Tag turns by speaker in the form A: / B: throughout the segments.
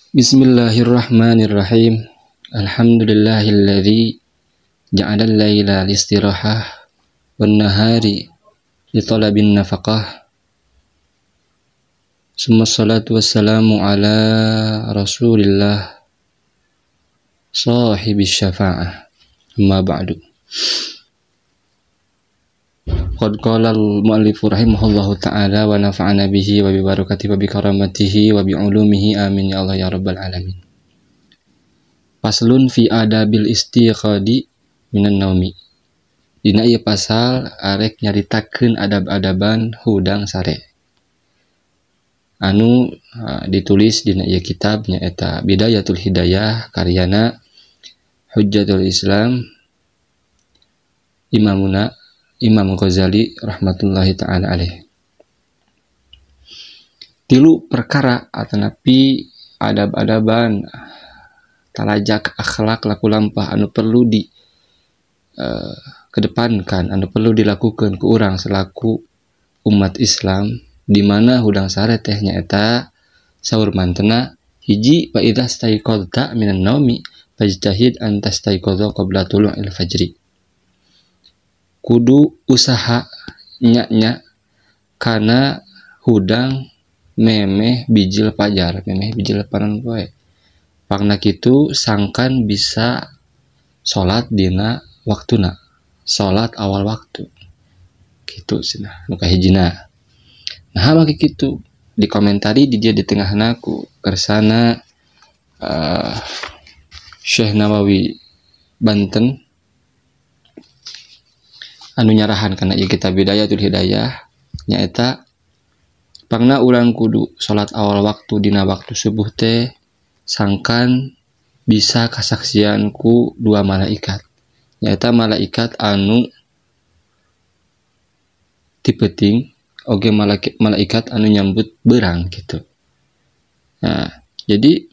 A: Bismillahirrahmanirrahim. Alhamdulillahilladzi ja'ala al-laila listirahah wan nahari li talabin nafaqah. Summa salatu wassalamu ala Rasulillah sahibis syafa'ah. Amma ba'du. Qad qala al-mu'allifu rahimahullahu ta'ala wa nafa'ana bihi wa bi barakatihi wa bi karamatihi wa bi ulumihi amin ya Allah ya rabbal alamin. Faslun fi adabil istiqadi minan naumi. Dina ieu pasal arek nyaritakeun adab-adaban hudang sare. Anu ditulis dina ieu kitab nyaeta Bidayatul Hidayah karyana Hujjatul Islam Imamuna Imam Ghazali rahmatullahi ta'ala alaih. Tilu perkara atanapi adab-adaban talajak akhlak laku lampah anu perlu di kedepankan, anu perlu dilakukan ke urang selaku umat Islam di mana hudang sare teh nyaeta saur mantena hiji fa idza staiqadta minan naumi fajtahid an tastaiqadha qabla tulu'il fajri. Kudu usaha nya-nya kana hudang memeh bijil pajar, memeh bijil panon poe. Pangna kitu sangkan bisa salat dina waktuna, salat awal waktu. Kitu cenah nu kahijina. Nah make kitu dikomentari di dia di tengahna ku kersana Syekh Nawawi Banten anu nyarahan kana ieu kitab Bidayatul Hidayah nyaeta pangna urang kudu salat awal waktu dina waktu subuh teh sangkan bisa kasaksian ku dua malaikat nyaeta malaikat anu ti peuting oge malaikat anu nyambut beurang gitu. Nah, jadi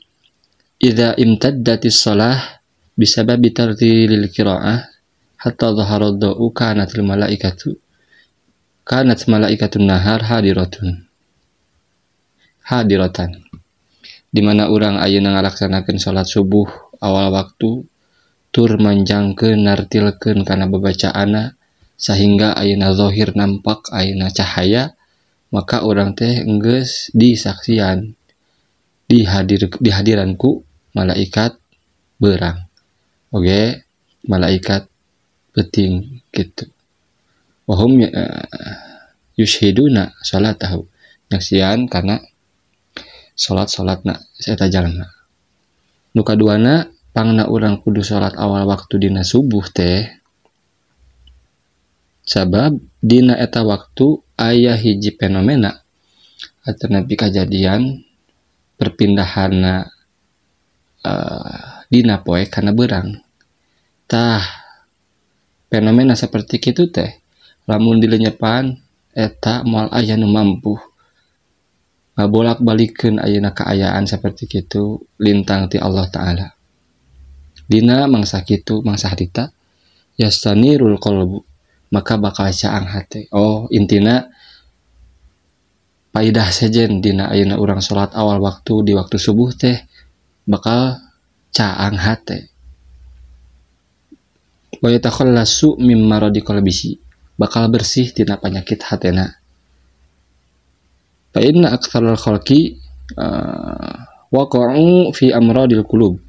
A: idza imtaddatis shalah bisababi tartilil qiraah hatta dhahara ad-da'u kanatil malaikatu kanat malaikatun nahar hadiratun hadiratan. Di mana urang ayeuna ngalaksanakeun salat subuh awal waktu tur manjangkeun nartilkeun kana babacaanna sehingga ayeuna zahir nampak ayeuna cahaya, maka urang teh enggeus disaksian dihadiranku malaikat beurang oge malaikat penting gitu. Wahum yushhiduna salatahu, nyaksian karena salat-salatna eta jalma. Nu kaduana pangna urang kudu salat awal waktu dina subuh teh sabab dina eta waktu aya hiji fenomena atanapi kajadian perpindahanna dina poe kana beurang. Tah fenomena seperti kitu teh lamun dilenyepan eta moal aya nu mampu ngabolak-balikeun ayeuna kaayaan seperti kitu lintang ti Allah Ta'ala. Dina mangsa kitu mangsa harita yastanirul qalbu, maka bakal caang hate. Oh, intina paidah sejen dina ayeuna urang salat awal waktu di waktu subuh teh bakal caang hate. Wa yatakhallasu mim maradi qalbihi, bakal bersih tina penyakit hatena. Fa inna aktsaral khalqi waqa'u fi amradil qulub,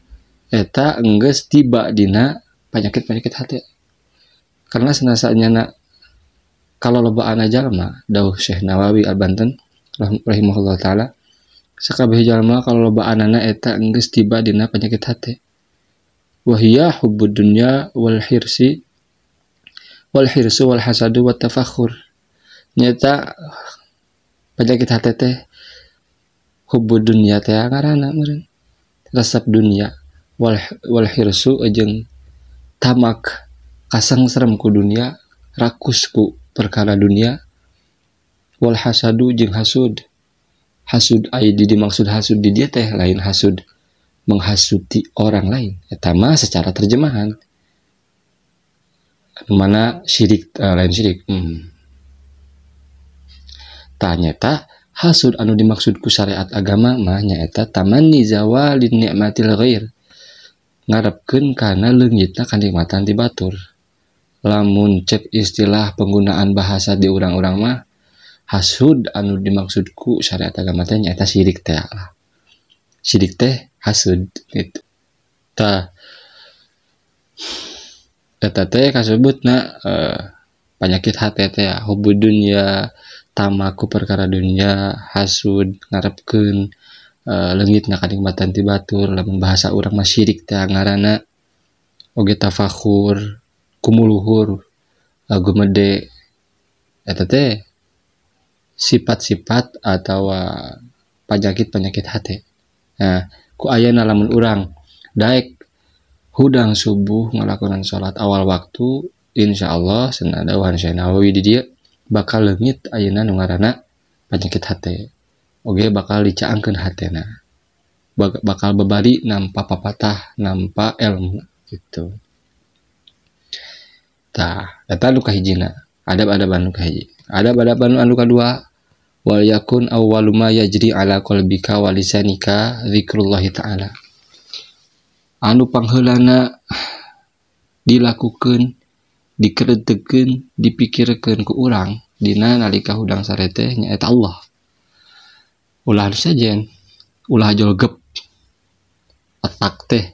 A: eta enggeus tiba dina penyakit-penyakit hate. Karena senasanya kalau lobaana jalma dawuh Syekh Nawawi Al-Banten rahimahullah taala, sakabeh jalma kalau lobaanana eta enggeus tiba dina penyakit hate. Wahia hubbud dunya wal hirsi wal hirsu wal hasadu wat tafakhur. Nyata penyakit hati teh hubbud dunya teh ngaranna meureun resep dunya wal hirsu jeung tamak kasangserem ku dunia, rakus ku perkara dunia, wal hasadu jeung hasud. Hasud aya di dimaksud hasud di dia teh lain hasud menghasuti orang lain, eta mah secara terjemahan mana syirik, lain syirik. Tah nyata Hasud anu dimaksud ku syariat agama mah nyaeta tamanni zawalin nikmatil ghair, ngarepkeun kana leungitna kanikmatan ti batur. Lamun cek istilah penggunaan bahasa di urang-urang mah hasud anu dimaksud ku syariat agama teh nyaeta syirik teh lah. Syirik teh hasud gitu. Tah eta teh kasebutna penyakit hati teh hubud dunya, tamaku perkara dunia, hasud ngarepkeun leungitna kanikmatan ti batur. Lamun bahasa urang mah syirik teh ngaranna. Oge tafakhur, kumuluhur, gumede, eta teh sifat-sifat atau penyakit-penyakit hati. Nah, ku ayana lamun urang daek hudang subuh ngalakonan salat awal waktu, insyaallah cenah dawuhan Syekh Nawawi di dieu bakal leungit ayeuna nu ngaranna penyakit hati. Oge bakal dicaangkeun hatena. Bakal bebari nampa papatah, nampa ilmu gitu. Tah, eta nu kahijina, adab-adab anu kahiji. Adab-adab anu kadua, wal yakun awwalu ma yajri ala qalbika wa lisanika zikrullahi ta'ala. Anu pangheulana dilakukeun, dikeretekeun, dipikirkeun ku urang dina nalika hudang sare teh nyaeta Allah. Ulah sajen, ulah jolgep otak teh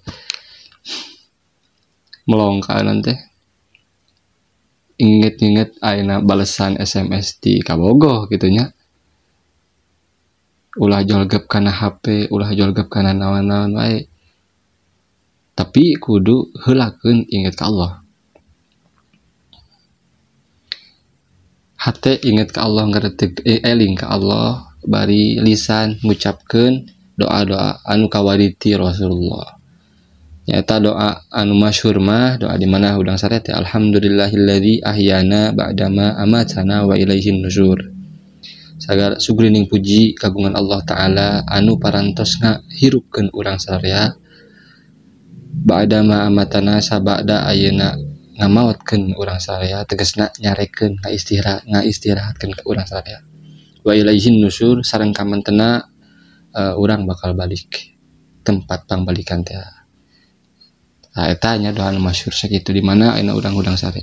A: melong kanan teh. Inget-inget ayeuna balesan SMS di kabogoh gitu nya. Ulah jolgep kana HP, ulah jolgep kana naon-naon wae. Tapi kudu heulakeun inget ka Allah. Hate inget ka Allah, ngeretek eling ka Allah, bari lisan ngucapkeun doa-doa anu kawariti Rasulullah. Nyaeta doa anu masyhur mah doa di mana hudang sare teh alhamdulillahilladzi ahyana ba'dama amatana wa ilaihin nusur. Sagala sugrining puji kagungan Allah Ta'ala anu parantos ngahirupkeun urang sararea ba'dama amatana sabada ayeuna ngamaotkeun urang sararea, tegasna nyarekeun, ngaistirahatkeun ka urang sararea. Wa ilaihin nusur sareng kamantena urang bakal balik tempat pangbalikan teh. Nah, eta nya doa anu masyhur sakitu di mana ayeuna urang hudang sare.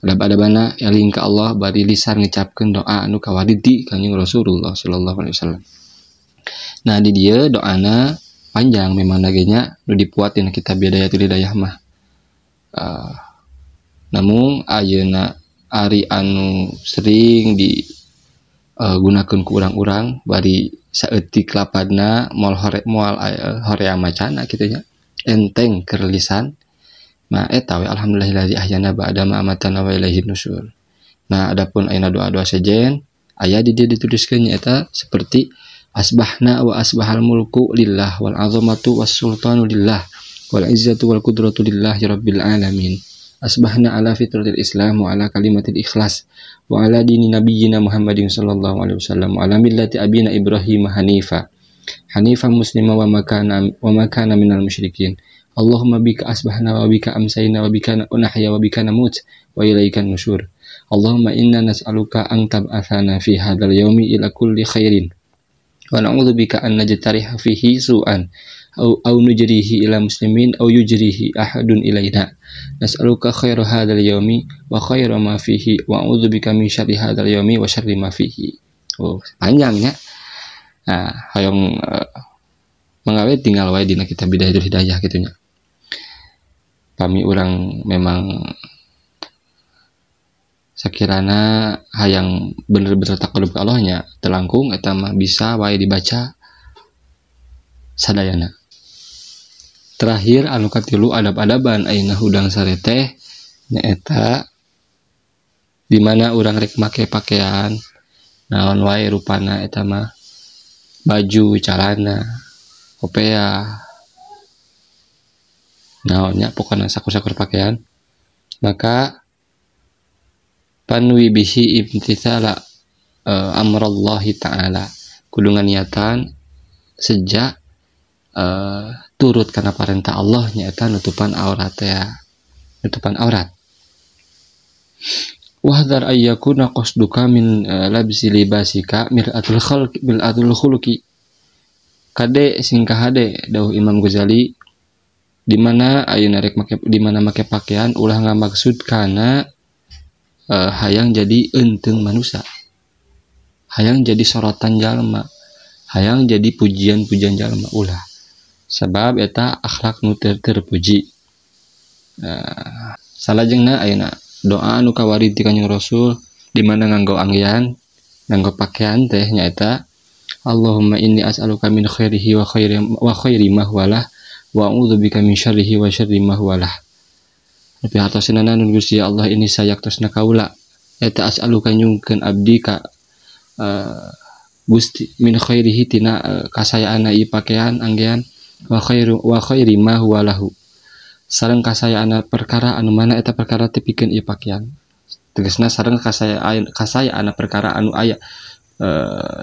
A: Adab-adabana eling ka Allah bari lisan ngecapkeun doa anu kawariti kanjeng Rasulullah sallallahu alaihi wasallam. Nah, di dieu doana panjang memang dagenya nu dipuat dina kitab Bidayatul Hidayah mah. Namun ayeuna ari anu sering di gunakeun ku urang-urang bari saeutik lapadna moal hore moal horea macana kitu nya. Enteng keur lisan. Nah eta we alhamdulillahilladzi ahyana ba'da ma amatana wa ilaihin nusur. Nah adapun ayeuna doa-doa sejen aya di dieu dituliskeun nyaeta seperti asbahna wa asbahal mulku lillah wal azamatu was sultanu lillah wal izzatu wal qudratu lillahi rabbil alamin. Asbahna ala fitratil islam wa ala kalimatil ikhlas wa ala dini nabiyyina Muhammadin sallallahu alaihi wasallam wa ala millati abina Ibrahim hanifa hanifa muslima wa makana minal musyrikin. Allahumma bika asbahna wa bika amsayna wa bika nahya wa bika namut wa ilaikan nusyur. Allahumma inna nas'aluka an tab'athana fi hadzal yaumi ila kulli khairin wa na'udzubika an najtariha fihi su'an aw nujrihi ila muslimin aw yujrihi ahadun ilaina. Nas'aluka khaira hadzal yaumi wa khaira ma fihi wa a'udzubika min syarri hadzal yaumi wa syarri ma fihi. Oh, panjangnya. Nah, hoyong mangawe tinggal wae dina kitab Bidayatul Hidayah kitu nya. Kami urang memang sakirana hayang bener-bener takarub ka Allah nya telangkung eta mah bisa wae dibaca sadayana. Terakhir anu katilu adab-adaban ayeuna hudang sare teh nyaeta di mana urang rek make pakaian naon wae rupana eta mah baju, calana, kopea, naonnya pokoknya sakur-sakur pakaian, maka panwi bihi imtithala amrallahi ta'ala, kudu nganiatan sejak turut karena perintah Allah nyaeta nutupan aurat ya, nutupan aurat. Wahdar ayyakuna qasduka min labsi libasika mir'atul khalqi mir'atul khuluqi. Kade sing kahade dawuh Imam Ghazali, di mana ayeuna rek make, di mana make pakaian ulah ngamaksud kana hayang jadi eunteng manusia, hayang jadi sorotan jalma, hayang jadi pujian-pujian jalma, ulah. Sebab eta akhlak nu terpuji. Salajengna ayeuna doa anu kawarid ti Kanjeng Rasul di mana nganggo anggean, nganggo pakaian teh nyaeta Allahumma inni as'aluka min khairihi wa khairi wa khairi ma huwa lah wa a'udzubika min syarrihi wa syarri ma huwa lah. Tapi hartosna nun Gusti Allah ini sayaktosna kaula eta as'aluka nyungkeun abdi ka Gusti min khairihi tina kasayaanna ieu pakaian anggean wa khairu wa khairi ma huwa lahu sareng kasayaanna perkara anu mana eta perkara teh pikeun ieu pakaian. Tegasna sareng kasayaanna perkara anu aya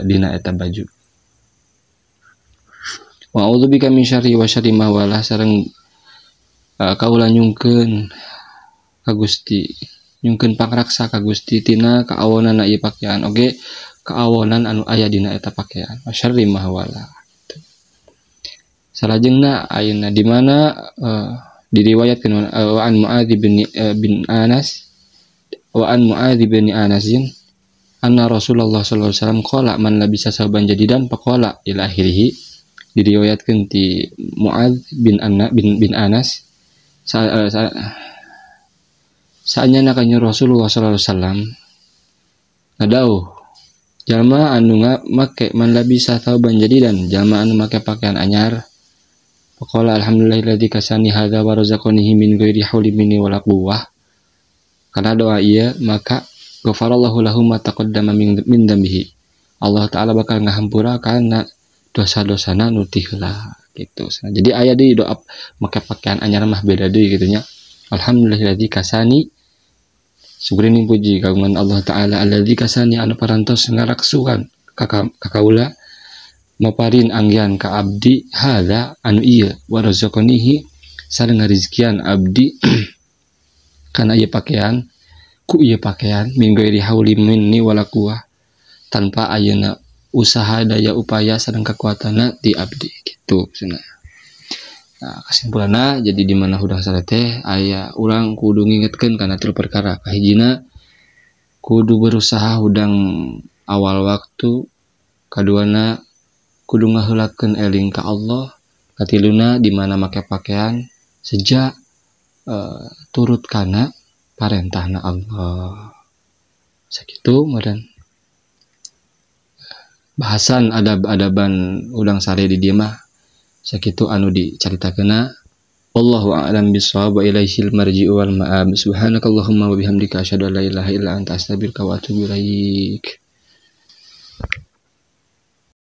A: dina eta baju. Wa a'udzubika min syarri wa syarri ma huwa lah sareng kaula nyungkeun ka Gusti, nyungkeun pangraksa ka Gusti tina kaawonanna ieu pakaian oge kaawonan anu aya dina eta pakaian wa syarri ma huwa lah. Salajengna ayeuna di mana diriwayatkeun wa an Muadz bin Anas wa an Muadz bin Anasin anna Rasulullah sallallahu alaihi wasallam qala man labisa sauban jadidan faqala ila akhirih. Diriwayatkeun ti Muadz bin Anna bin Anas saanyana kanjeng Rasulullah sallallahu alaihi wasallam ngadauh jalma anu make man labisa sauban jadidan, jalma anu make pakaian anyar, faqala alhamdulillahilladzi kasani hadza wa razaqanihi min ghairi hauli minni wala quwwah. Karena doa ieu maka ghafarallahu lahu ma taqaddama min dzambihi. Allah Ta'ala bakal ngahampura kana dosa-dosana nu ti heula gitu. Jadi aya deui doa make pakaian anyar mah beda deui kitu nya. Alhamdulillahilladzi kasani, syukuri puji kagungan Allah Ta'ala alladzi kasani anu parantos ngaraksukan ka kaula maparin anggean ka abdi hadza anu ieu wa razaqanihi sareng ngarizkian abdi kana ieu pakaian ku ieu pakaian min ghairi hauli minni wala quwwah tanpa ayeuna usaha daya upaya sareng kekuatanna ti abdi gitu cenah. Nah, kesimpulanna jadi di mana hudang sare teh aya urang kudu ngingetkeun kana tilu perkara. Kahijina kudu berusaha hudang awal waktu, kaduana kudu ngaheulakeun eling ka Allah, katiluna di mana make pakaian sejak turut kana parentahna Allah. Sakitu meureun bahasan adab-adaban udang sare di dieu mah sakitu anu dicaritakeunna. Wallahu a'lam bissawab wa ilaihil marji'u wal ma'ab. Subhanakallahumma wa bihamdika asyhadu an la ilaha illa anta astaghfiruka wa atubu ilaik.